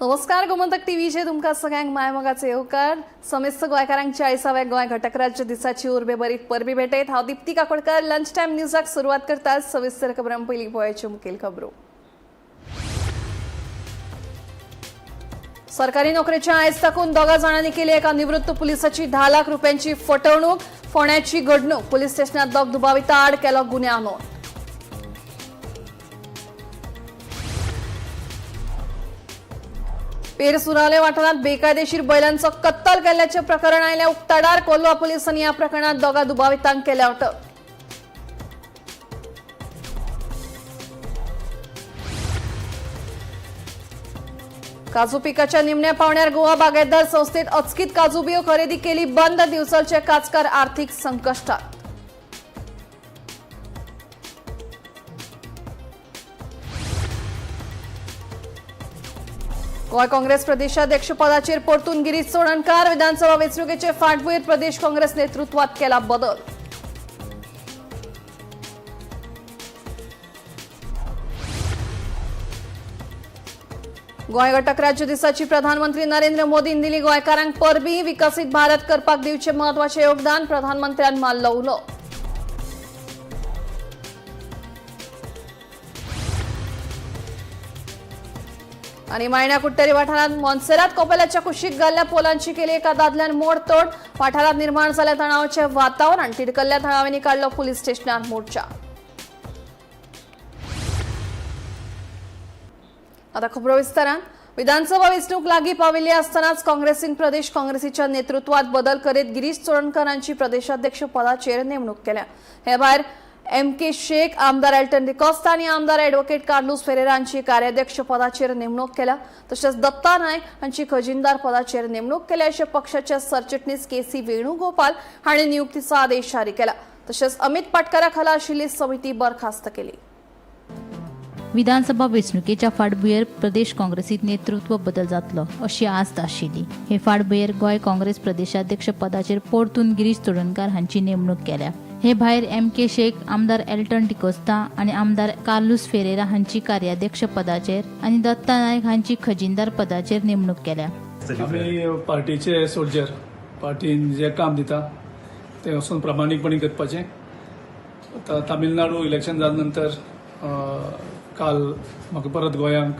नमस्कार, गोमंतक टीव्हीचेर तुमकां सगळ्यांक मायमोगाचो येवकार. समेस्त गोंयकारांक 40व्या गोंय घटक राज्य दिसाची उर्बे बरीत परबी भेटयत हांव दीप्ती काकोडकर. लंच टायम न्यूजाक सुरवात करता. सविस्तर खबरां पयलीं पळोवपाच्यो मुखेल खबरो. सरकारी नोकरेच्या आयज साकून दोगा जाणांनी केली एका निवृत्त पुलिसाची 10 लाख रुपयांची फटवणूक. फोंड्याची घडणूक. पुलीस स्टेशनात दोग दुबाविता आड केलो गुन्यांव नोंद. पेर सुरावले वाठारांत बेकायदेशीर बैलांचो कत्तल केल्ल्याचें प्रकरण आयलें उक्ताडार. कोल्वा पुलिसांनी ह्या प्रकरणात दोगा दुबावितांक केल्या अटक. काजू पिकाच्या निमण्या पावण्यार गोवा बागायतदार संस्थेत अचकीत काजू बियो खरेदी केली बंद. दिवचलचे काजकार आर्थिक संकश्टात. गोंय काँग्रेस प्रदेशाध्यक्षपदाचेर परतून गिरीश चोडणकार. विधानसभा वेंचणुकेचे फाटभुंयेर प्रदेश काँग्रेस नेतृत्वात केला बदल. गोंय घटक राज्य दिसाची प्रधानमंत्री नरेंद्र मोदीन दिली गोंयकारांक परबी. विकसीत भारत करपाक दिवचें म्हत्वाचें योगदान प्रधानमंत्र्यान मारलो उलो. आनी मायण्या कुडटरी वाठारांत मोन्सेरात कोपेलाच्या कुशीक घाल्ल्या पोलांची केली एका दादल्यान मोडतोड. वाठारांत निर्माण जाल्ल्या तणावाचें वातावरण. तिडकल्ल्या थळाव्यांनी काडलो पुलीस स्टेशनार मोर्चा. आता खबरो विस्तारान. विधानसभा वेंचणूक लागीं पाविल्ली आसतनाच काँग्रेसीन प्रदेश काँग्रेसीच्या नेतृत्वात बदल करीत गिरीश चोडणकर प्रदेशाध्यक्ष पदाचेर नेमणूक केल्या. हे भायर एम के शेख, आमदार एल्टन डिकॉस्ता आनी आमदार ॲडव्होकेट कार्लूस फेरेरा हांची कार्याध्यक्ष पदाचेर नेमणूक केल्या. तशेंच दत्ता नायक हांची खजिनदार पदाचेर नेमणूक केल्या अशें पक्षाचे सरचिटणीस के सी वेणुगोपाल हांणी नियुक्तीचो आदेश जारी केला. तशेंच अमित पाटकरा खाला आशिल्ली समिती बरखास्त केली. विधानसभा वेंचणुकेच्या फाटभुंयेर प्रदेश काँग्रेसीत नेतृत्व बदल जातलो अशी आस्त आशिल्ली. हे फाटभुंयेर गोंय काँग्रेस प्रदेशाध्यक्ष पदाचेर परतून गिरीश चोडणकार हांची नेमणूक केल्या. हे भायर एम के शेख, आमदार एल्टन डिकोस्ता आनी आमदार कार्लूस फेरेरा हांची कार्याध्यक्ष पदाचेर आनी दत्ता नायक हांची खजिनदार पदाचेर नेमणूक केल्या. आमी पार्टीचे सोल्जर, पार्टीन जे काम दिता ते वचून प्रामाणीकपणे करपाचें. आतां तामिळनाडू इलेक्शन जाल्या नंतर काल म्हाका परत गोंयांक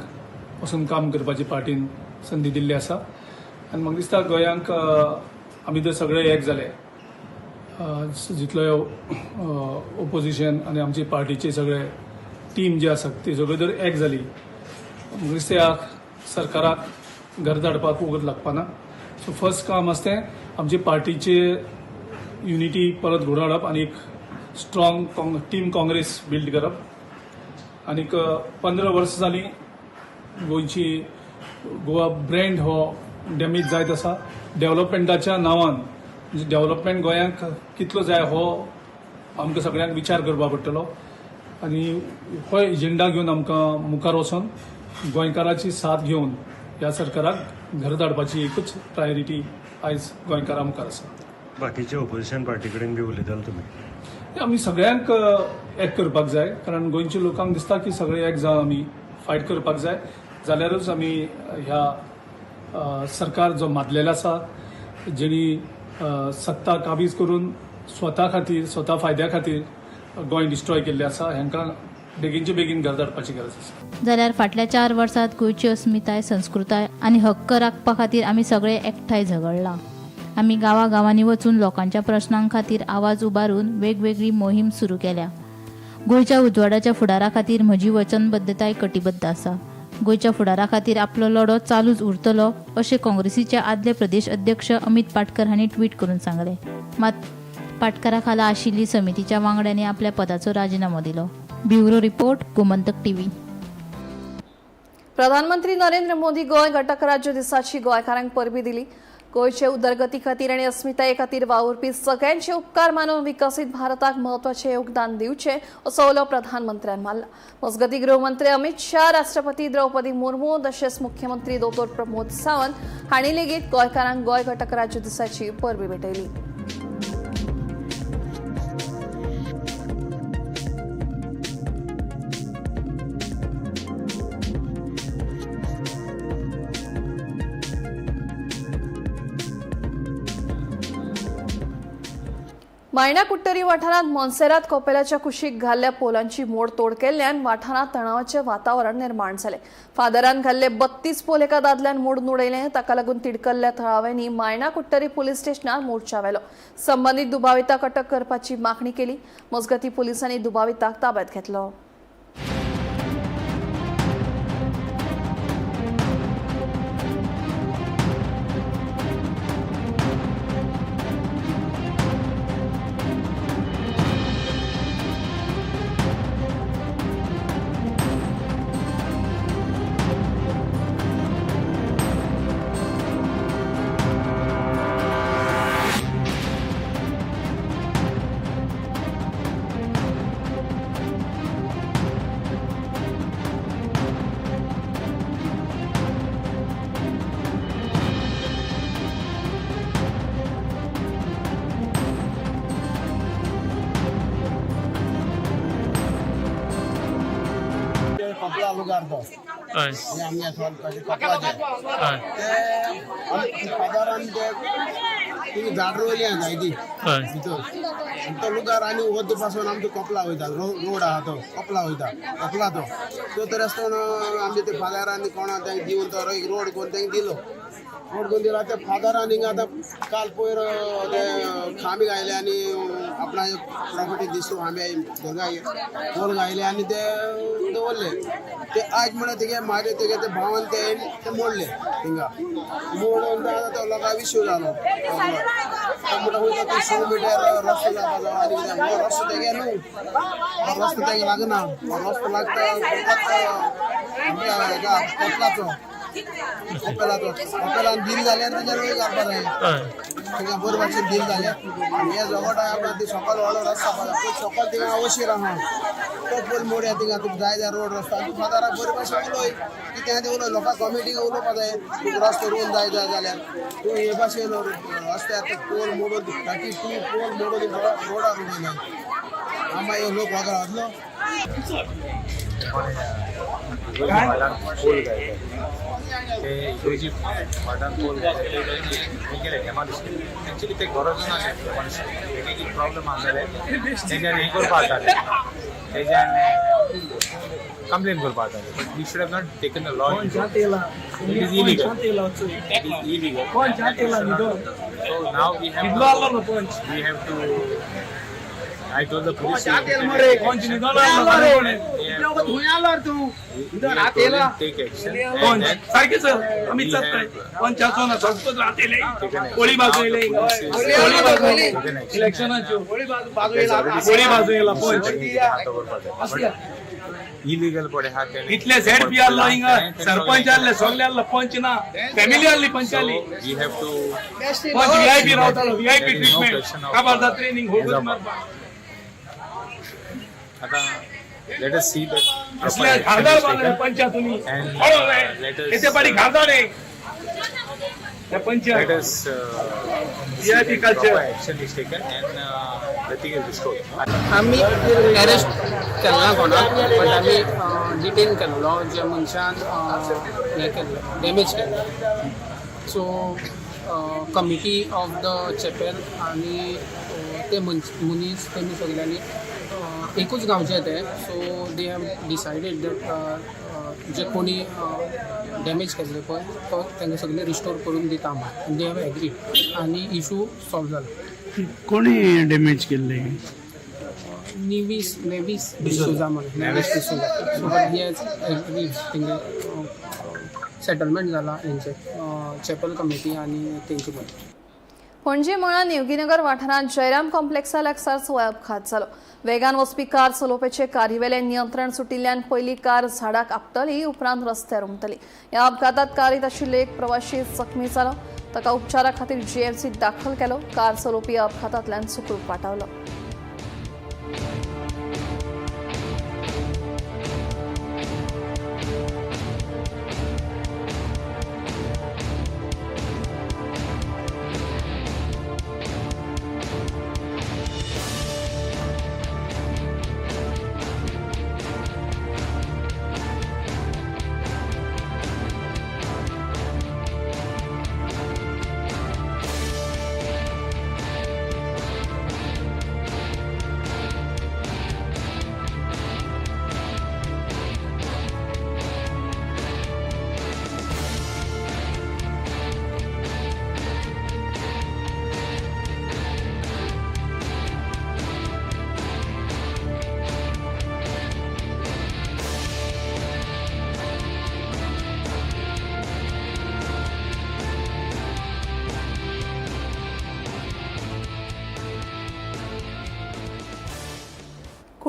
वचून काम करपाची पार्टीन संदी दिल्ली आसा आनी म्हाका दिसता गोंयांक आमी जर सगळे एक जाले, जितलो ओपोजिशन आनी आमची पार्टीचे सगळे टीम जी आसा ती सगळी जर एक जाली, म्हाका दिसता ह्या सरकाराक घर धाडपाक वगत लागपाना. सो फर्स्ट काम आसा तें आमची पार्टीचे युनिटी परत घडोवन हाडप आनी एक स्ट्रॉंग टीम काँग्रेस बिल्ड करप. आनीक 15 वर्सां जालीं गोंयची गोवा ब्रँड हो डॅमेज जायत आसा. डेव्हलपमेंटाच्या नांवान डेव्हलपमेंट गोंयांक कितलो जाय हो आमकां सगळ्यांक विचार करपाक पडटलो आनी हो एजेंडा घेवन आमकां मुखार वचोन गोंयकाराची साथ घेवन ह्या सरकाराक घर धाडपाची एकूच प्रायोरिटी आयज गोंयकारां मुखार आसा. बाकीचे ओपोजिशन पार्टी कडेन बी उलयताले तुमी? आमी सगळ्यांक एक करपाक जाय, कारण गोंयच्या लोकांक दिसता की सगळे एक जावन आमी फायट करपाक जाय, जाल्यारूच आमी ह्या सरकार जो मातलेलो आसा, जेणी सत्ता काबीज करून स्वता खातीर, स्वता फायद्या खातीर गोंय डिस्ट्रॉय केल्लें आसा, हांकां बेगीनचे बेगीन घर धाडपाची गरज आसा. जाल्यार फाटल्या 4 वर्सांत गोंयची अस्मिताय, संस्कृताय आनी हक्क राखपा खातीर आमी सगळे एकठांय झगडला. आमी गांवागांवांनी वचून लोकांच्या प्रश्नां खातीर आवाज उबारून वेगवेगळी मोहीम सुरू केल्या. गोंयच्या उजवाडाच्या फुडारा खातीर म्हजी वचनबद्धताय कटिबद्ध आसा. गोंयच्या फुडारा खातीर आपलो लढो चालूच उरतलो अशें काँग्रेसीचे आदले प्रदेश अध्यक्ष अमित पाटकर हांणी ट्वीट करून सांगलें. मात पाटकरा खाला आशिल्ली समितीच्या वांगड्यांनी आपल्या पदाचो राजिनामो दिलो. Bureau report, Gomantak TV. प्रधानमंत्री नरेंद्र मोदी गोंय घटक राज्य दिसाची गोंयकारांक परबी दिली. गोंयचे उदरगती खातीर आनी अस्मिताये खातीर वावुरपी सगळ्यांचे उपकार मानून विकसीत भारताक म्हत्वाचें योगदान दिवचें असो उलो प्रधानमंत्र्यान मारला. मजगतीं गृहमंत्री अमित शाह, राष्ट्रपती द्रौपदी मुर्मू तशेंच मुख्यमंत्री दोतोर प्रमोद सावंत हांणी लेगीत गोंयकारांक गोंय घटक राज्य दिसाची परबी भेटयली. मायणा कुट्टरी वाठारांत मोन्सेरात कोपेलाच्या कुशीक घाल्ल्या पोलांची मोडतोड केल्ल्यान वाठारांत तणावाचें वातावरण निर्माण जालें. फादरान घाल्ले 32 पोल एका दादल्यान मोडून उडयले. ताका लागून तिडकल्ल्या थळाव्यांनी मायणा कुट्टरी पुलीस स्टेशनार मोर्चा व्हेलो. संबंदीत दुबाविताक अटक करपाची मागणी केली. मजगतीं पुलिसांनी दुबाविताक ताब्यात घेतलो. कपडा लुगार तो हय हे आमगे सोलपाचे कपलाचे हय ते फादरान ते तुमी झाड रोयली आहा जायती हय भितर आनी तो लुगार आनी वद्द पासून आमचो कपला वयता, रोड आहा तो कपला वयता, कपला तो तो तर आसतना आमचे ते फादरान कोणा तांकां दिवन तो एक रोड करून तांकां दिलो. रोड करून दिलो ते फादरान हिंगा आतां काल पयर ते खांबे घायले आनी आपणा प्रॉपर्टी दिसू खांबे पोल घायले आनी ते दवरले. ते आज म्हणल्यार तेगे म्हाजे तेगे ते भावान ते ते मोडले थिंगा मोडून आतां तो लोकां इश्यू जालो. तो म्हणटा वयता तो 100 मिटर रस्तो जावपाचो आनी कितें हो रस्तो तेगे न्हू, हो रस्तो तेगे लागना, हो रस्तो लागता फकत आमच्या हेका कपलाचो, कपेलाचो. कपेलान दिल जाल्यार तेजेर वयर घालपा जाय. हय थिंगा बरे भाशेन दिल जाल्यार आनी हे झगोट आहा ती सकल व्हडलो रस्तो आसा पळय, सकल थिंगा अशीर आहा तो पोल मोडया थिंगा तुका जाय जाय रोड रस्तो आनी तूं फादराक बरे भाशेन उलय कितें तें उलय, लोकां कमिटीक उलोवपा जाय तुका रस्तो रोवन जाय जाय जाल्यार तूं हे भाशेन रस्त्यार ते पोल मोडून 32 पोल मोडून रोडार उडयले. आं मागीर लोक वागरा वतलो. पोल घायले ते इगर्जी वाठारान पोल घायले ते हें केलें डेमोलिश केलें. एक्चुली ते गरज नासलें डेमोलिश केलें. एक प्रॉब्लम आसा जाल्यार तेज्यान हें करपा जातालें, तेज्यान कंप्लेन करपा जातालें. But we should have not taken the law. It is illegal, it is illegal. So now we have to I told the police to take action. सारखे सर आमी चलताय पंचाचो ना सगळो रातले कोळी बाजू येयले, कोळी बाजू इलेक्शनाच्यो कोळी बाजू येयला पंच इलिगल पडे हा तेणे. इतले झेड पी आसलो हिंगा सरपंच आसले सगळे आसलो पंच ना फॅमिली आसली पंच आसली. We have to पंच व्हीआयपी रावतालो, VIP There is no treatment question of, काबार जात्रे न्ही as of आता let us see that proper असले action घालदार is बांदले taken. पंचायतुनी And, let us, येते पाडी घालदार आहे त्या panchayat. Let us see VIP that culture. proper action is taken and the thing is restored. आमी arrest केल्ला कोणाक, बट आमी डिटेन केल्लो ज्या मनशान हें केल्लें, डॅमेज केल्लें. So committee of the chapel आनी ते मनीस तेमी सगल्यांनी एकूच गांवचे ते, so they have decided that जे कोणी डॅमेज केल्ले पळय तो तांकां सगळें रिस्टोर करून दिता म्हण they have agreed आनी इशू सॉल्व जालो. कोणी डॅमेज केल्ले? निवीस नेवीस डिसोजा म्हणून, Nevis D'Souza. So but he has agreed, तेंगे सेटलमेंट जाला हेंचे चॅपल कमिटी आनी तेंचे मदीं. पणजी मळा निवगीनगर वाठारांत जयराम कॉम्प्लेक्सा लागसार सोय अपघात जालो. वेगान वचपी कार चलोवप्याचे कारीवेलें नियंत्रण सुटिल्ल्यान पयली कार झाडाक आपटली, उपरांत रस्त्यार उमटली. ह्या अपघातात कारीत आशिल्ले एक प्रवाशी जखमी जालो. ताका उपचारा खातीर जीएमसीत दाखल केलो. कार चलोवपी अपघातांतल्यान सुखरूप वाटावलो.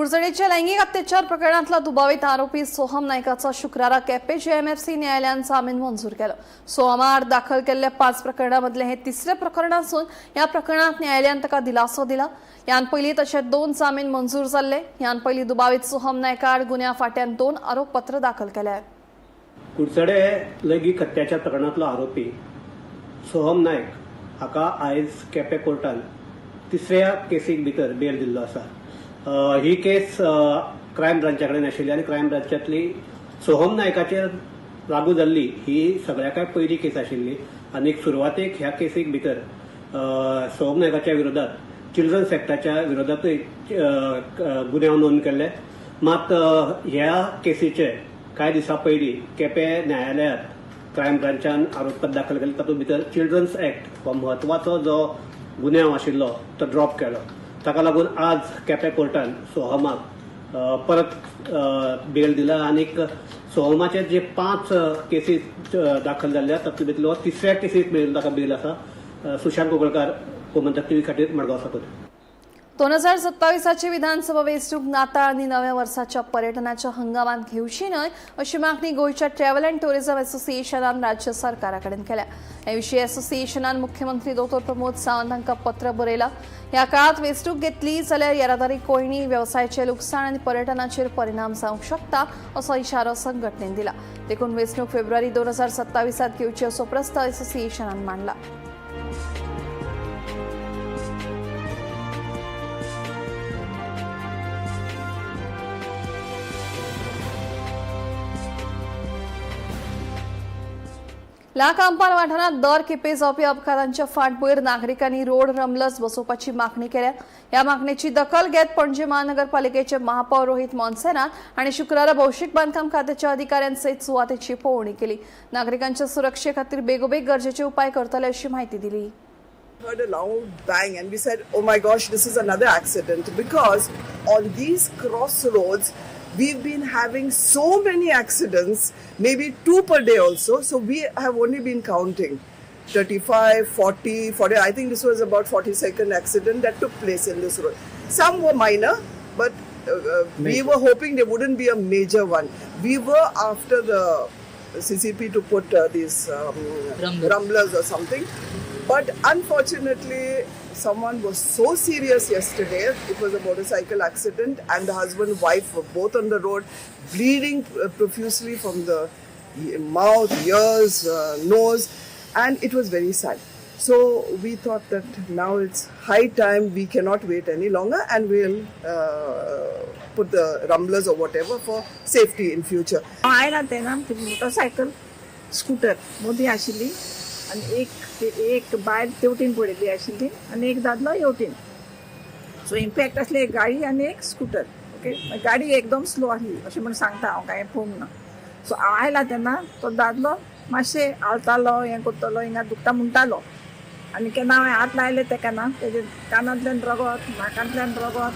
कुडचडेच्या लैंगिक अत्याचार प्रकरणातला दुबावित आरोपी सोहम नायकाचा शुक्रारा केपे जेएमएफसी न्यायालयान जामीन मंजूर केलो. सोहमाआड दाखल केल्ल्या 5 प्रकरणामधले हे तिसरे प्रकरण असून या प्रकरणात न्यायालयान ताका दिलासो दिला. यान पयलीं तशें 2 जामीन मंजूर जाल्ले. यान पयलीं दुबावीत सोहम नायका आड गुन्यांव फांट्यान 2 आरोपपत्र दाखल केले. कुडचडे लैंगिक अत्याचार प्रकरणांतलो आरोपी सोहम नायक हाका आयज केपें कोर्टान तिसऱ्या केसीक भितर बेल दिल्लो आसा. ही केस क्रायम ब्रांचा कडेन आशिल्ली आनी क्रायम ब्रांचांतली सोहम नायकाचेर लागू जाल्ली ही सगळ्याकय पयली केस आशिल्ली आनी सुरवातेक ह्या केसीक भितर सोहम नायकाच्या विरोधात चिल्ड्रन्स एक्टाच्या विरोधातूय गुन्यांव नोंद केल्ले. मात ह्या केसीचे कांय दिसां पयलीं केपें न्यायालयांत क्रायम ब्रांचान आरोपपत्र दाखल केलें. तातूंत भितर चिल्ड्रन्स एक्ट हो म्हत्वाचो जो गुन्यांव आशिल्लो तो ड्रॉप केलो. ताका लागून आज केपें कोर्टान सोहमाक परत बेल दिला आनीक सोहमाचे जे 5 केसीस दाखल जाल्ले तातूंत भितरलो तिसऱ्या केसीक मेळून ताका बेल आसा. सुशांत कोगळकार, गोमंतक टीव्ही खातीर मडगांव साकून. 2027 विधानसभा वेंचणूक नाताळ आनी नव्या वर्साच्या पर्यटनाच्या हंगामात घेवची न्हय अशी मागणी गोंयच्या ट्रॅव्हल अँड टुरिझम असोसिएशनान राज्य सरकारा कडेन केल्या. हे विशीं असोसिएशनान मुख्यमंत्री डॉ प्रमोद सावंत हांकां पत्र बरयलां. ह्या काळात वेंचणूक घेतली जाल्यार येरादारी कोयणी, वेवसायाचें लुकसाण आनी पर्यटनाचेर परिणाम जावंक शकता असो इशारो संघटनेन दिला. देखून वेंचणूक फेब्रुवारी 2027 घेवची असो प्रस्ताव असोसिएशनान मांडला. ला कांपाल वाठारांत दर खेपे जावपी अपघातांच्या फाटभूंयेर नागरिकांनी रोड रमलस बसोवपाची मागणी केल्या. ह्या मागणेची दखल घेत पणजे महानगरपालिकेचे महापौर रोहित मोन्सेरात हांणी शुक्रारा भौशीक बांदकाम खात्याच्या अधिकाऱ्यांसयत सुवातेची पळोवणी केली. नागरिकांच्या सुरक्षे खातीर बेगोबेग गरजेचे उपाय करतले अशी म्हायती दिली. Heard a loud bang and we said, oh my gosh, this is another accident, because on these crossroads we've been having so many accidents, maybe 2 per day also. So we have only been counting 35, 40, 40. I think this was about 42nd accident that took place in this road. Some were minor, but we were hoping there wouldn't be a major one. We were after the CCP to put these rumblers or something. But unfortunately, someone was so serious yesterday. It was a motorcycle accident and the husband and wife were both on the road, bleeding profusely from the mouth, ears, nose, and it was very sad. So we thought that now it's high time, we cannot wait any longer, and we'll put the rumblers or whatever for safety in future. आयला तेन्ना motorcycle scooter Modi आशिल्ली आनी एक बायल तेवटेन पडिल्ली आशिल्ली आनी एक दादलो हेवटेन. सो इम्पॅक्ट आसली एक गाडी आनी एक स्कूटर. ओके, गाडी एकदम स्लो आसली अशें म्हूण सांगता हांव, कांय पळोवंक ना. सो हांव आयला तेन्ना तो दादलो मातशें हालतालो, हें करतालो, हिंगा दुखता म्हणटालो. आनी केन्ना हांवें हात लायले तेका ना, तेजे कानांतल्यान रगत, नाकांतल्यान रगत,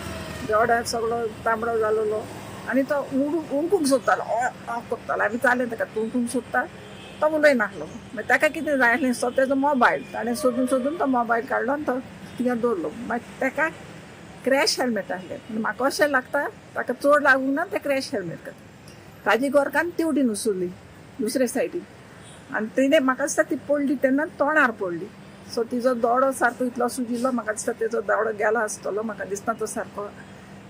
दोळ्यार सगळो तांबडो जालेलो आनी तो उडकूंक सोदतालो, ऑ करतालो. आमी चालें ताका, तूं उडकूंक सोदता, तो उलयनासलो. मागीर ताका कितें जाय आसलें, सो तेजो मोबायल ताणें सोदून सोदून तो मोबायल काडलो आनी तो थिंगा दवरलो. मागीर ताका क्रॅश हेल्मेट आसलें, पूण म्हाका अशें लागता ताका चड लागूंक ना तें क्रॅश हेल्मेट करता. ताजी गोरकान तेवटेन उसरली दुसरे सायडीन आनी तिणें म्हाका दिसता ती पडली तेन्ना तोंडार पडली. सो तिजो दोडो सारको इतलो सुजिल्लो, म्हाका दिसता तेजो दोडो गेलो आसतलो, म्हाका दिसना तो सारको.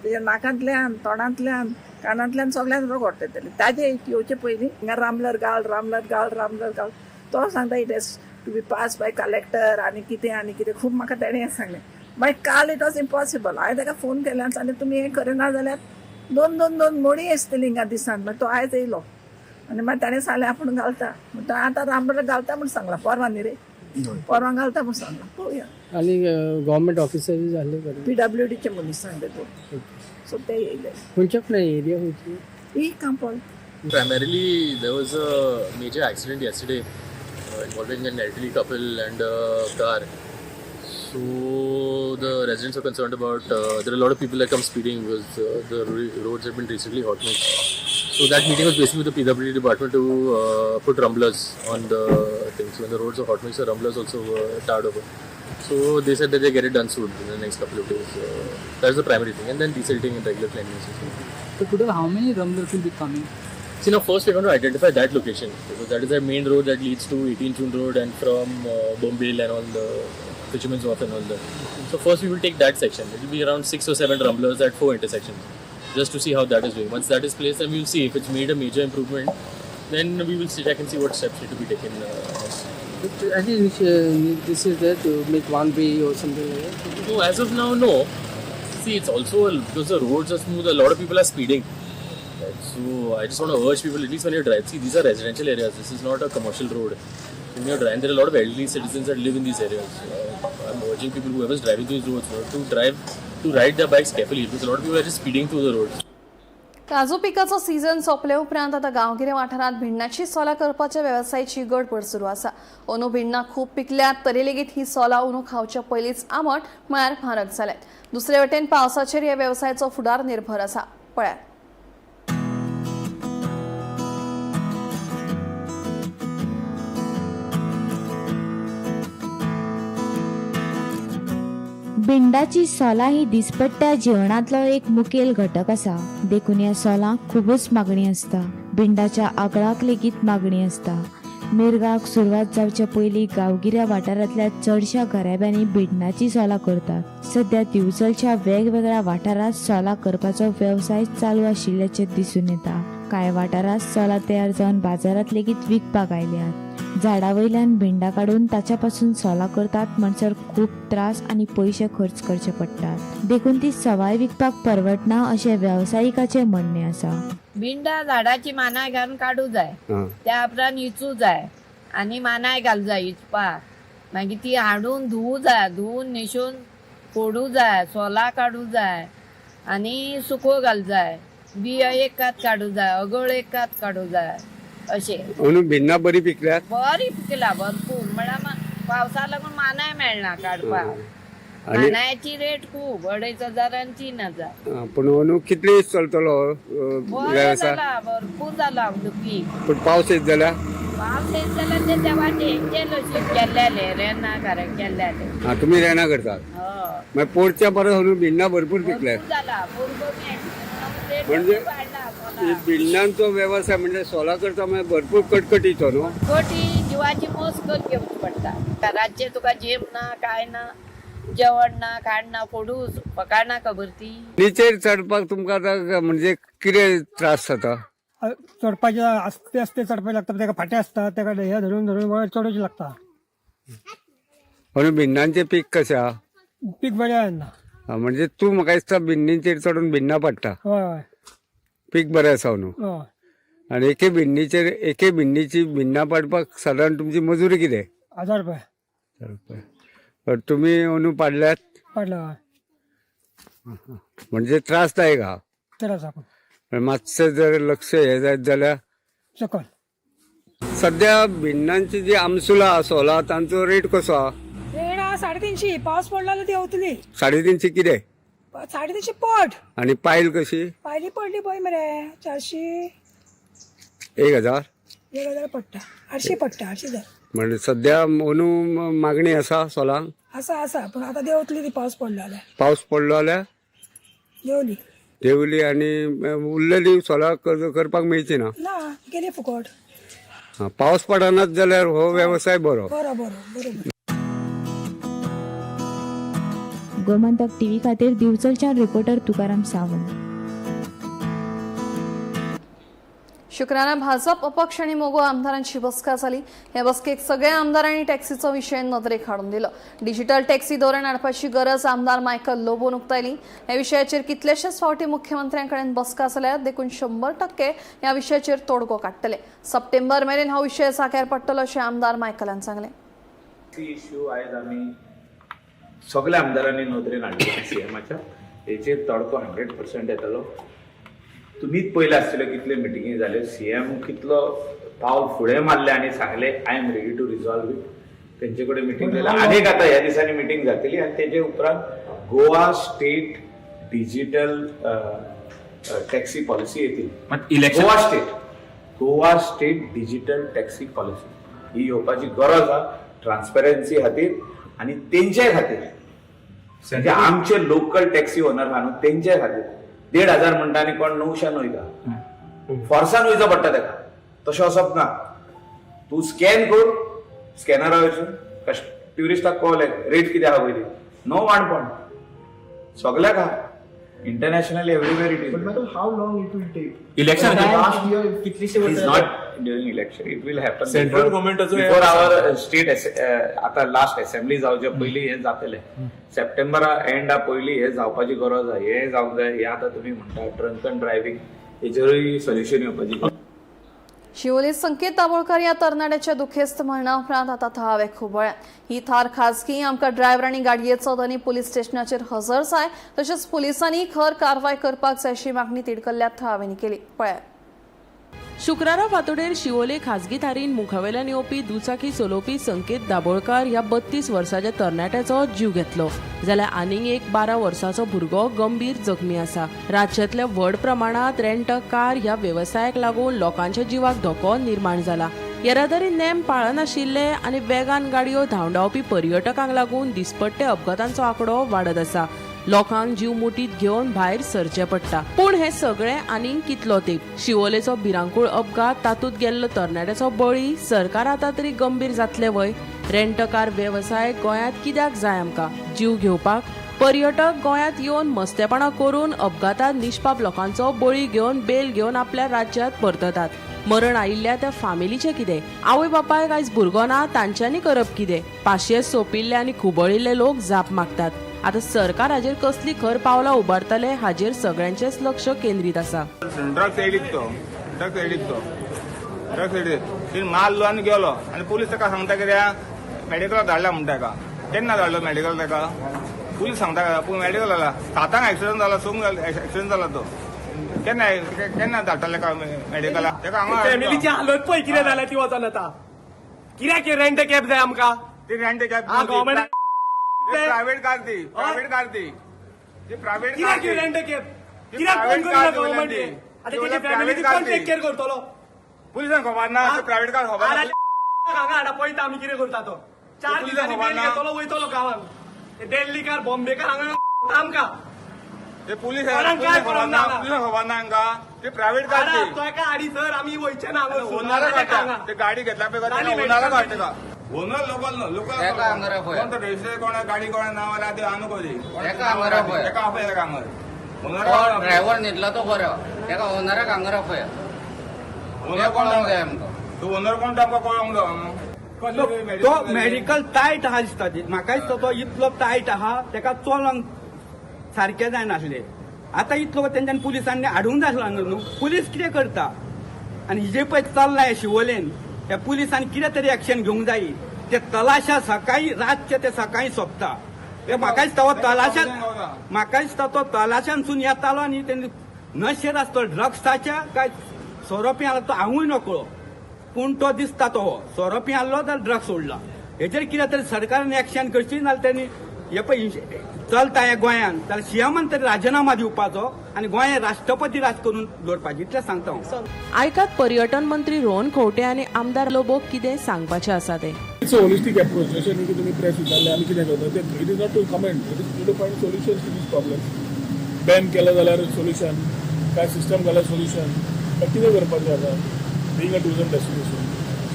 तेज्या नाकांतल्यान, तोंडांतल्यान, कानांतल्यान सगळ्यान रगत येतालें. ताजे येवचे पयलीं हिंगा रामलर घाल, रामलर घाल, रामलर घाल. तो सांगता it has to be pass by collector आनी कितें आनी कितें, खूब म्हाका तेणें हें सांगलें. मागीर काल it was impossible. हांवें ताका फोन केलो आनी सांगलें तुमी हें करिना जाल्यार दोन दोन दोन मोडी आसतली हिंगा दिसान. मागीर तो आयज येयलो आनी मागीर ताणें सांगलें आपूण घालता म्हणटा, आतां रामलर घालता म्हूण सांगलां, परवां न्ही रे, परवां घालता म्हूण सांगलां, पळोवया. आनी गव्हर्मेंट ऑफिसर जाल्ले PWDचे मनीस सांगले तो, सो ते येयले. खंयच्या एरिया खंयची? ही कांपोल. Primarily, there was a major accident yesterday involving an elderly couple and a car. So the residents are concerned about there are a lot of people that come speeding because the roads have been recently hot mixed. So that meeting was basically with the PWD department to put rumblers on the things. When the roads are hot mixed, the rumblers also were tarred over. So they said that they get it done soon in the next couple of days. That's the primary thing, and then desilting and regular cleanliness. So total, how many rumblers will be coming? See, now first we're going to identify that location because that is the main road that leads to 18 June Road and from Bombil and all the Fisherman's Wharf and all that. So first we will take that section. It will be around 6 or 7 rumblers at 4 intersections, just to see how that is doing. Once that is placed, then we will see if it's made a major improvement. Then we will check and see what steps need to be taken next. But I think this is there to make one way or something like that. No, as of now, no. See, it's also because the roads are smooth, a lot of people are speeding. Right? So I just want to urge people, at least when you drive, see, these are residential areas. This is not a commercial road. When you're driving, there are a lot of elderly citizens that live in these areas. I'm urging people, whoever's driving these roads, to ride their bikes carefully, because a lot of people are just speeding through the roads. काजू पिकाचो season सोंपले उपरांत आतां गांवगिऱ्या वाठारांत भिण्णाची सोलां करपाच्या वेवसायाची गडबड सुरू आसा. अंदू भिण्णां खूब पिकल्यात तरी लेगीत ही सोलां अंदू खावच्या पयलींच आंबट म्हळ्यार म्हारग जाल्यात. दुसरे वटेन पावसाचेर ह्या वेवसायाचो फुडार निर्भर आसा. पळयात. भिंडाची सोलां ही दिसपट्ट्या जेवणांतलो एक मुखेल घटक आसा. देखून ह्या सोलांक खुबूच मागणी आसता. भिंडाच्या आगळाक लेगीत मागणी आसता. मिरगाक सुरवात जावच्या पयलीं गांवगिऱ्या वाठारांतल्या चडश्या घराब्यांनी भिडणाची सोलां करतात. सद्या दिवचलच्या वेगवेगळ्या वाठारांत सोलां करपाचो वेवसाय चालू आशिल्ल्याचें दिसून येता. कांय वाठारांत सोलां तयार जावन बाजारांत लेगीत विकपाक आयल्यात. झाडा वयल्यान भिंडां काडून ताच्या पासून सोलां करतात म्हणसर खूब त्रास आनी पयशे खर्च करचे पडटात. देखून ती सवाय विकपाक परवडना अशें वेवसायिकाचें म्हणणें आसा. भिंडा झाडाची मानाय घालून काडू जाय, त्या उपरांत इचू जाय आनी मानाय घालू जाय इचपाक. मागीर ती हाडून धुवू जाय, धुवून न्हेसून फोडू जाय, सोलां काडू जाय आनी सुको घालू जाय, बियो एक कात काडू जाय, अगळ एक कात काडू जाय. अशें अंदू भिन्नां बरी पिकल्यात? बरी पिकला भरपूर, म्हळ्यार पावसा लागून मानाय मेळना काडपाक. मानायाची रेट खूब, 2500 आनी 3000. पूण अंदू कितले दीस चलतलो वेवसाय? भरपूर जाला अंदू पीक. पूण पावस येत जाल्यार? पावस येत जाल्यार ते देवाचे हेंचे केल्लेले रेना केल्लेले. तुमी रेना करतात? मागीर पोरच्या परस अंदू भिन्नां भरपूर पिकल्यात. म्हणजे भिन्नांचो वेवसाय म्हणजे सोलां करता म्हणजे भरपूर कटकटीचो न्हू? कटकटी, जिवाची मोस करून घेवची पडटा. रातचें तुका जेम ना काय ना, जेवण ना, खाण ना, फोडू पकाडना खबर ती. नीचेर चडपाक तुमकां आतां म्हणजे कितें त्रास जाता? चडपाचे आस्ते आस्ते चडपाक लागता, ताका फाटे आसता, ताका हे धरून धरून वयर चडोवचें लागता. अंदू भिन्नांचें पीक कशें आहा? पीक बरें येना. म्हणजे तूं म्हाका दिसता भिन्नीचेर चडून भिन्नां पडटा. हय, पीक बरें आसा न्हू? हय. आनी एके भिन्नीचेर एके भिन्नीची भिन्नां पडपाक सादारण तुमची मजुरी कितें? 1000 रुपया. 1000 रुपया. तुमी अंदू पाडल्यात? पाडल्या. म्हणजे त्रासदायक आहा. त्रास आहा. मातशें जर लक्ष हें जायत जाल्यार सकल. सद्या भिन्नांची जी आमसुलां सोलां तांचो रेट कसो आहा? रेट आहा 350. पावस पडला जाल्यार देंवतली. 350 कितें? 350 पट. आनी पायल कशी? पायली पडली पळय मरे 400. 1000? 1000 पडटा, 800 पडटा, 800 जाय. म्हणजे सद्या अंदू मागणी आसा सोलांक? आसा आसा, पूण आतां देंवतली ती पावस पडलो जाल्यार. पावस पडलो जाल्यार देंवली. देंवली आनी उरलेली सोलां करपाक मेळची ना? ना, गेली फुकट. पावस पडनाच जाल्यार हो वेवसाय बरो. बरो बरो बरोबर. गोमंतक टीव्ही खातीर दिवचलच्यान रिपोर्टर तुकाराम सावंत. शुक्रारा भाजप, अपक्ष आनी मोगो आमदारांची बसका जाली. हे बसकेक सगळ्या आमदारांनी टॅक्सीचो विशय नदरेक हाडून दिलो. डिजिटल टॅक्सी धोरण हाडपाची गरज आमदार मायकल लोबोन उक्तायली. ह्या विशयाचेर कितलेशेच फावटी मुख्यमंत्र्यां कडेन बसका जाल्यात, देखून 100% ह्या विशयाचेर तोडगो काडटले. सप्टेंबर मेरेन हो विशय जाग्यार पडटलो अशें आमदार मायकलान सांगलें. इश्यू आयज आमी सगळ्या आमदारांनी नदरेन हाडली सीएमाच्या, हेचेर तडको 100% येतलो. तुमीच पयलें आसतलें कितले मिटिंगी जाल्यो, सीएम कितलो पावल फुडें मारलें आनी सांगलें I am ready to resolve it. तेंचे कडेन मिटींग जाल्या, आनीक आतां ह्या दिसांनी मिटींग जातली आनी तेजे उपरांत Goa state digital taxi policy येतली. Goa state digital taxi policy ही येवपाची गरज आहा ट्रान्सपरन्सी खातीर. आनी तेंच्याय खातीर म्हणजे आमचे लोकल टॅक्सी ओनर आहा न्हू तेंच्याय खातीर 1500 म्हणटा आनी कोण 900 वयता, फोर्सान वयचो पडटा तेका. तशें वचप ना. तूं स्कॅन कर, स्कॅनरा वचून ट्युरिस्टाक कळलें रेट कितें आहा पयलीं. नो वाणपण सगल्याक आहा, internationally everywhere it is. How long it will take? Election last year कितलीशे is not during election, it will happen Central government आचो बिफोर our state. आतां लास्ट असेंब्ली जावचे पयलीं हें जातलें. सप्टेंबरा एंडा पयलीं हें जावपाची गरज आहा. हें जावंक जाय. हें आतां तुमी म्हणटा ड्रंकन ड्रायव्हिंग, हेजेरूय सोल्युशन येवपाची गरज. शिवोली संकेत दाभोळकर या तरणाट्याच्या दुखेस्त मरणा उपरांत आतां थळावे खुबळ्यात. ही थार खाजगी आमकां ड्रायव्हर आनी गाडयेचो धनी पुलीस स्टेशनाचेर हजर जाय, तशेंच पुलिसांनी खर कारवाय करपाक जाय अशी मागणी तिडकल्ल्या थळाव्यांनी केली. पळयात. शुक्रारा फांतोडेर शिवोले खाजगी थारीन मुखावेल्यान येवपी दुचाकी चलोवपी संकेत दाभोळकार ह्या 32 वर्साच्या तरणाट्याचो जीव घेतलो, जाल्यार आनीक एक 12 वर्साचो भुरगो गंभीर जखमी आसा. राज्यांतल्या व्हड प्रमाणात रेंट कार ह्या वेवसायाक लागून लोकांच्या जिवाक धोको निर्माण जाला. येरादारी नेम पाळनाशिल्ले आनी वेगान गाडयो धांवडावपी पर्यटकांक लागून दिसपट्टे अपघातांचो आंकडो वाडत आसा. लोकांक जीव मुठीत घेवन भायर सरचें पडटा. पूण हें सगळें आनीक कितलो तेंप? शिवोलेचो भिरांकूळ अपघात, तातूंत गेल्लो तरणाट्याचो बळी, सरकार आतां तरी गंभीर जातलें वय? रेंटकार वेवसाय गोंयांत कित्याक जाय आमकां? जीव घेवपाक? पर्यटक गोंयांत येवन मस्तेपणां करून अपघातांत निष्पाप लोकांचो बळी घेवन बेल घेवन आपल्या राज्यांत परततात. मरण आयिल्ल्या त्या फामिलीचें कितें? आवय बापायक आयज भुरगो ना, तांच्यांनी करप कितें? पाशियेस सोंपिल्ले आनी खुबळिल्ले लोक जाप मागतात. आतां सरकार हाजेर कसली खर पावलां उबारतले हाजेर सगळ्यांचेच लक्ष केंद्रीत आसा. ड्रग्स एडिक्ट तो, ड्रग्स एडिक्ट तो, ड्रग्स एडिक्ट तिणें मारलो आनी गेलो. आनी पुलीस ताका सांगता कित्याक मेडिकलाक धाडला म्हणटा ताका. केन्ना धाडलो मेडिकल ताका? पुलीस सांगता पूण मेडिकल जाला 7 एक्सिडंट जाला, 6 एक्सिडंट जाला तो. केन्ना केन्ना धाडटले ताका मेडिकलाक? ताका हांगा फॅमिलीची हालत पळय कितें जाल्या ती वचोन आतां. कित्याक रेंट कॅब जाय आमकां? ती रेंट कॅब प्रायव्हेट कार ती, प्रायव्हेट कार ती, ती प्रायव्हेट कार. कित्याक रेंट कॅब? कित्याक कोण करिना गव्हर्मेंट? आतां तेजी फॅमिली कोण टेक केअर करतलो? पुलिसांक खबर ना, प्रायव्हेट कार खबर ना. हांगा हाडा पळयता आमी कितें करता तो. 4 दिसांनी बेल घेतलो वयतलो गांवांत. दिल्लीकार बॉम्बेकार हांगा आमकां ते पुलीस खबर ना, पुलिसांक खबर ना हांकां. ती प्रायव्हेट कार ती. ताका हाडी सर आमी वयचे ना. ओनराक ते गाडी घेतल्या पळय, ओनराक हाडटा. ओनर लोकल न्हू, लोकल कोण तो रजिस्टर कोण गाडी कोणा नांव आल्या ते आनू कोली एका आपय ताका हांगर. ओनर ड्रायव्हर न्हिदलो तो बरो, ताका ओनराक हांगर आपया. ओनर कोण जाय आमकां? तो ओनर कोण तो आमकां कळोंक जाय. तो मेडिकल टायट आहा दिसता म्हाका, दिसता तो इतलो टायट आहा ताका चलोंक सारकें जायनासलें. आतां इतलो तेंच्यान पुलिसांनी हाडूंक जाय आसलो न्हू. पुलीस कितें करता? आनी हिजे पळय चल्लां हें शिवोलेन, ह्या पुलिसांनी कितें तरी एक्शन घेवंक जाय. ते तलाशा सकाळी रातचे ते सकाळी सोंपता. ते म्हाका दिसता हो तलाशा, म्हाका दिसता तो तलाशानसून येतालो आनी तेणी नशेर आसतो ड्रग्साच्या काय सोरो पी आसलो तो हांवूय नकळो, पूण तो दिसता तो हो सोरो पी आहलो जाल्यार ड्रग्स सोडला. हेजेर कितें तरी सरकारान एक्शन करची, नाजाल्यार तेणी हे पळय चलता हें गोंयांत जाल्यार सीएमान तरी राजिनामा दिवपाचो आनी गोंयांत राष्ट्रपती राज करून दवरपाचें, इतलें सांगता हांव. आयकात पर्यटन मंत्री रोहन खंवटे आनी आमदार लोबो कितें सांगपाचें आसा तें. It's a holistic approach. अशें न्ही की तुमी प्रेस विचारले आमी कितें करता तें. It is not to comment, it is to find solutions to this problem. Ban केलें जाल्यार सोल्युशन, काय सिस्टम घाल्यार सोल्युशन, काय कितें करपाचें आतां being a tourism destination.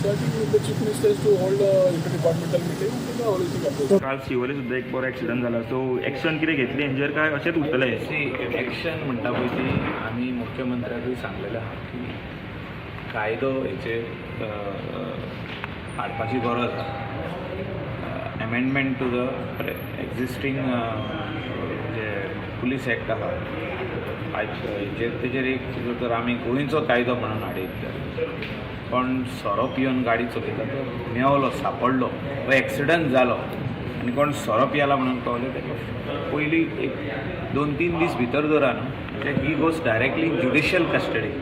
So I think the chief minister is to hold a inter departmental meeting and holistic approach. काल शिवोले सुद्दां एक बरो एक्सिडंट जाला, सो एक्शन कितें घेतली हेंचेर काय अशेंच उरतलें? एक्शन म्हणटा पळय ती आमी मुख्यमंत्र्याकूय सांगलेलें आहा की कायदो हेचेर हाडपाची गरज आहा. Amendment to the existing J police act आहा हेचेर, तेजेर एक जर तर आमी गोंयचो कायदो म्हणून हाडीत जाल्यार कोण सोरो पिवन गाडी चलयता तो मेवलो, सापडलो वा एक्सिडंट जालो आनी कोण सोरो पियेला म्हणून कळ्ळें ताका पयलीं एक 2-3 दीस भितर दवरा न्हू, म्हणजे he goes directly judicial custody.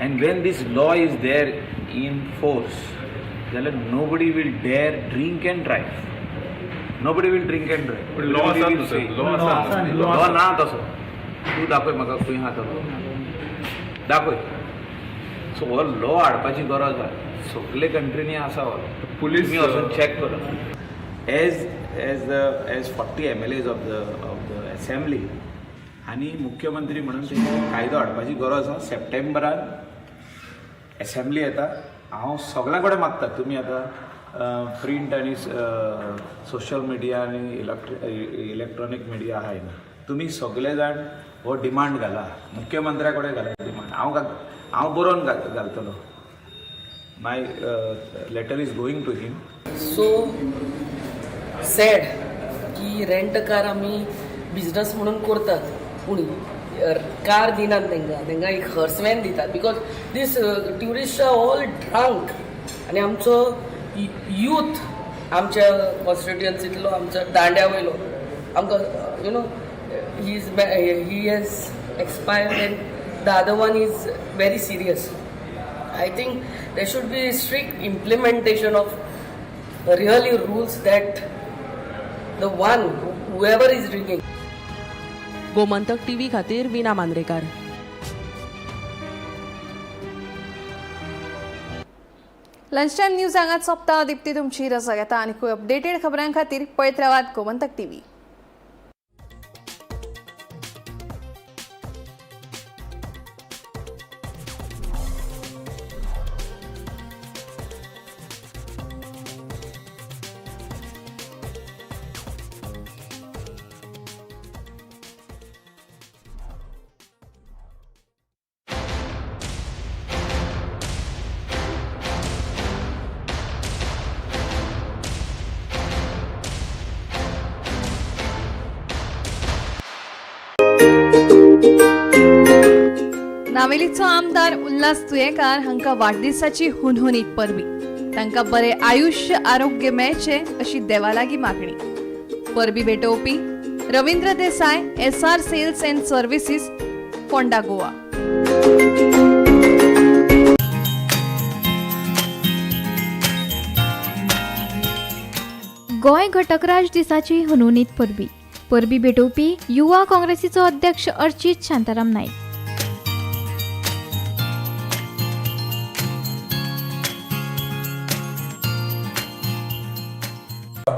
And when this law is there in force जाल्यार nobody will dare drink and drive. Nobody will drink and drive. Law आसा न्हू सर, लॉ लॉ ना तसो. तूं दाखय म्हाका खंय आहा तो लॉ, दाखय. सो हो लॉ हाडपाची गरज आहा. सगळे कंट्रीनी आसा हो लॉ. पुलीस तुमी वचून चॅक करा. As as the as 40 MLAs of the assembly आनी मुख्यमंत्री म्हणून तेणी कायदो हाडपाची गरज आसा. सप्टेंबरान एसेंब्ली येता. हांव सगळ्यां कडेन मागता, तुमी आतां प्रिंट आनी सोशल मिडिया आनी इलेक्ट्रॉनीक मिडिया आहाय न्ही, तुमी सगळे जाण हो डिमांड घाला, मुख्यमंत्र्या कडेन घाला डिमांड. हांव बरोवन घालतलो. My letter is going to him. So sad की रेंट कार आमी बिजनस म्हणून करतात, पूण कार दिनात तांकां, तांकां एक हर्स व्हॅन दितात because these tourist are all drunk. आनी आमचो यूथ आमच्या कॉन्स्टिट्युएन्सींतलो, आमच्या दांड्या वयलो आमकां he has expired and the other one is very serious. I think there should be strict implementation of really rules that the one whoever is drinking. Gomantak TV खातीर विना Mandrekar. Lunch time news हांगाच सोंपता. दिप्ती तुमची रजा घेता. आनीकूय updated खबरां खातीर पळयत रावात गोमंतक टीव्ही. नावेलीचो आमदार उल्हास तुयेंकार हांकां वाडदिसाची हुनहुनीत परबी. तांकां बरें आयुश्य, आरोग्य मेळचें अशी देवा लागीं मागणी. परबी भेटोवपी Ravindra Desai, SR sales and services, Ponda, Goa. Goa घटकराज दिसाची हुनहुनीत परबी. परबी भेटोवपी युवा काँग्रेसीचो अध्यक्ष अर्चित शांताराम नाईक.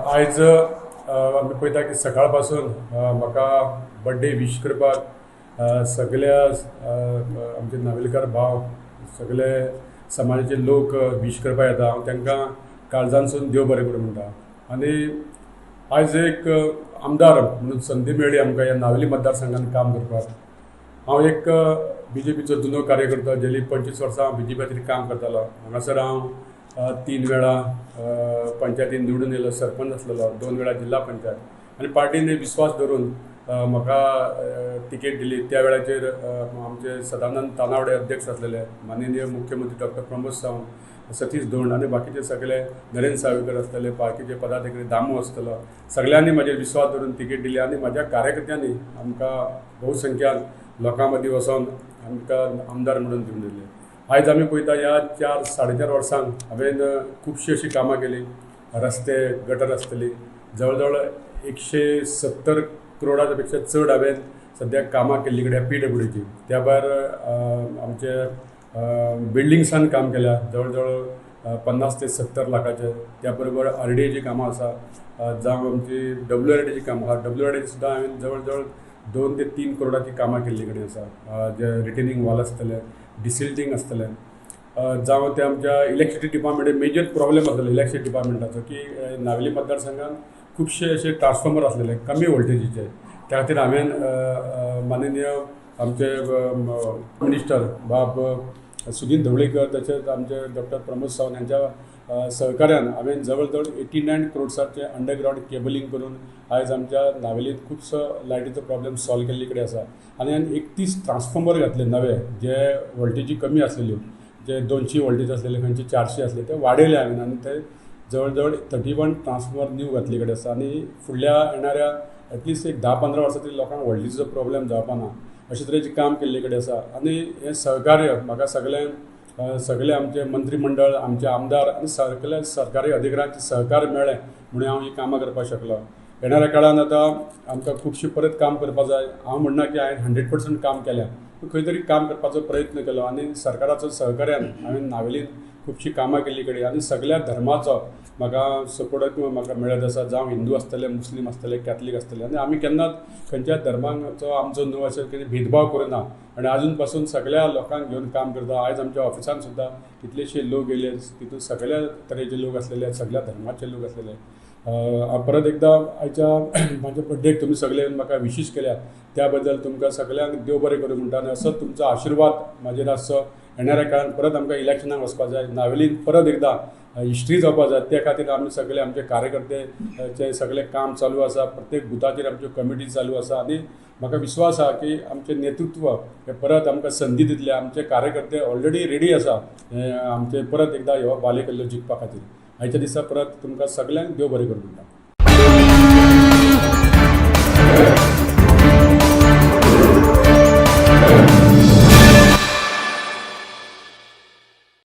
आयज आमी पळयता की सकाळ पासून म्हाका बड्डे वीश करपाक सगळ्या आमचे नावेलकार भाव, सगळे समाजाचे लोक वीश करपाक येता. हांव तांकां काळजांतसून देव बरें करूं म्हणटा. आनी आयज एक आमदार म्हणून संदी मेळ्ळी आमकां ह्या नावेली मतदारसंघान काम करपाक. हांव एक बीजेपीचो जुनो कार्यकर्तो, गेली 25 वर्सां हांव बीजेपी खातीर काम करतालो. हांगासर हांव 3 वेळा पंचायतीन निवडून येयलो, सरपंच आसलेलो, 2 वेळा जिल्हा पंचायत. आनी पार्टीन विस्वास धरून म्हाका तिकेट दिली. त्या वेळाचेर आमचे सदानंद तानावडे अध्यक्ष आसलेले, माननीय मुख्यमंत्री डॉक्टर प्रमोद सावंत, सतीश धोंड आनी बाकीचे सगळे नरेंद्र सावयकर आसतले, बाकीचे पदाधिकारी दामू आसतलो, सगळ्यांनी म्हाजेर विस्वास धरून तिकेट दिली. आनी म्हाज्या कार्यकर्त्यांनी आमकां बहुसंख्यान लोकां मदीं वचोन आमकां आमदार म्हणून दिवन दिले. आयज आमी पळयता ह्या 4 4.5 वर्सांक हांवें खुबशीं अशीं कामां केलीं. रस्ते, गटर आसतली, जवळ जवळ 170 करोडा पेक्षा चड हांवें सद्याक कामां केल्ली कडेन पीडब्ल्यूडीची. त्या भायर आमचे बिल्डिंग्सान काम केल्या जवळ जवळ 50 ते 70 लाखाचे. त्या बरोबर आरडीएची कामां आसा, जावं आमची डब्ल्यूआरडीची कामां आसा. डब्ल्यूआरडीची सुद्दां हांवें जवळ जवळ 2 ते 3 करोडाची कामां केल्ली कडेन आसा. जे रिटेनिंग वॉल आसतले, डिसिल्टींग आसतलें, जावं ते आमच्या इलेक्ट्रिसिटी डिपार्टमेंट मेजर प्रॉब्लेम आसलेलो इलेक्ट्रिसिटी डिपार्टमेंटाचो की नावेली मतदारसंघान खुबशे अशे ट्रान्सफॉर्मर आसलेले कमी वोल्टेजीचे. त्या खातीर हांवें माननीय आमचे मिनिस्टर बाब सुदीन ढवळीकर तशेंच आमचे डॉक्टर प्रमोद सावंत हांच्या सहकार्यान हांवें जवळ जवळ 89 क्रोड्साचे अंडरग्रावंड केबलिंग करून आयज आमच्या नावेलींत खुबसो लायटीचो प्रॉब्लेम सॉल्व केल्ले कडेन आसा. आनी हांवें 31 ट्रान्सफॉर्मर घातले नवे, जे वोल्टेजी कमी आसलेल्यो, जे 200 वोल्टेज आसलेले, खंयचे 400 आसले, ते वाडयले हांवें. आनी ते जवळ जवळ 31 ट्रान्सफॉर्मर न्यू घातले कडेन आसा. आनी फुडल्या येणाऱ्या एटलिस्ट एक 10-15 वर्सां तरी लोकांक वोल्टेजीचो प्रॉब्लेम जावपा ना अशे तरेचें काम केल्ले कडेन आसा. आनी हें सहकार्य म्हाका सगळे आमचे मंत्रीमंडळ, आमचे आमदार आनी सगळे सरकारी अधिकाऱ्यांचे सहकार्य मेळ्ळें म्हणून हांव ही कामां करपाक शकलो. येणाऱ्या काळान आतां आमकां खुबशीं परत काम करपाक जाय. हांव म्हणना की हांवें 100% काम केलें, खंय तरी काम करपाचो प्रयत्न केलो आनी सरकाराचो सहकार्यान हांवें नावेलीन खुबशीं कामां केल्ली कडेन आनी सगळ्या धर्माचो म्हाका सपोर्ट म्हाका मेळत आसा, जावं हिंदू आसतले, मुस्लीम आसतले, कॅथलीक आसतले. आनी आमी केन्नाच खंयच्याच धर्माचो आमचो न्हू अशें कितें भेदभाव करुना आनी आजून पासून सगळ्या लोकांक घेवन काम करता. आयज आमच्या ऑफिसान सुद्दां कितलेशे लोक येयले, तितून सगळ्या तरेचे लोक आसलेले, सगळ्या धर्माचे लोक आसलेले. परत एकदां आयच्या म्हाज्या बड्डेक तुमी सगळे म्हाका विशीस केल्या त्या बद्दल तुमकां सगळ्यांक देव बरें करूं म्हणटा आनी असोच तुमचो आशिर्वाद म्हाजेर आसचो. येणाऱ्या काळान परत आमकां इलेक्शनाक वचपाक जाय, नावेलीन परत एकदां हिस्ट्री जावपाक जाय, त्या खातीर आमी सगळे आमचे कार्यकर्ते सगळे काम चालू आसा, प्रत्येक बुथाचेर आमच्यो कमिटी चालू आसा आनी म्हाका विश्वास आसा की आमचें नेतृत्व हे परत आमकां संदी दितले. आमचे कार्यकर्ते ऑलरेडी रेडी आसा आमचे परत एकदां ह्यो बालेकिल्लो जिखपा खातीर. आयच्या दिसा परत तुमकां सगळ्यांक देव बरें करूं म्हणटा.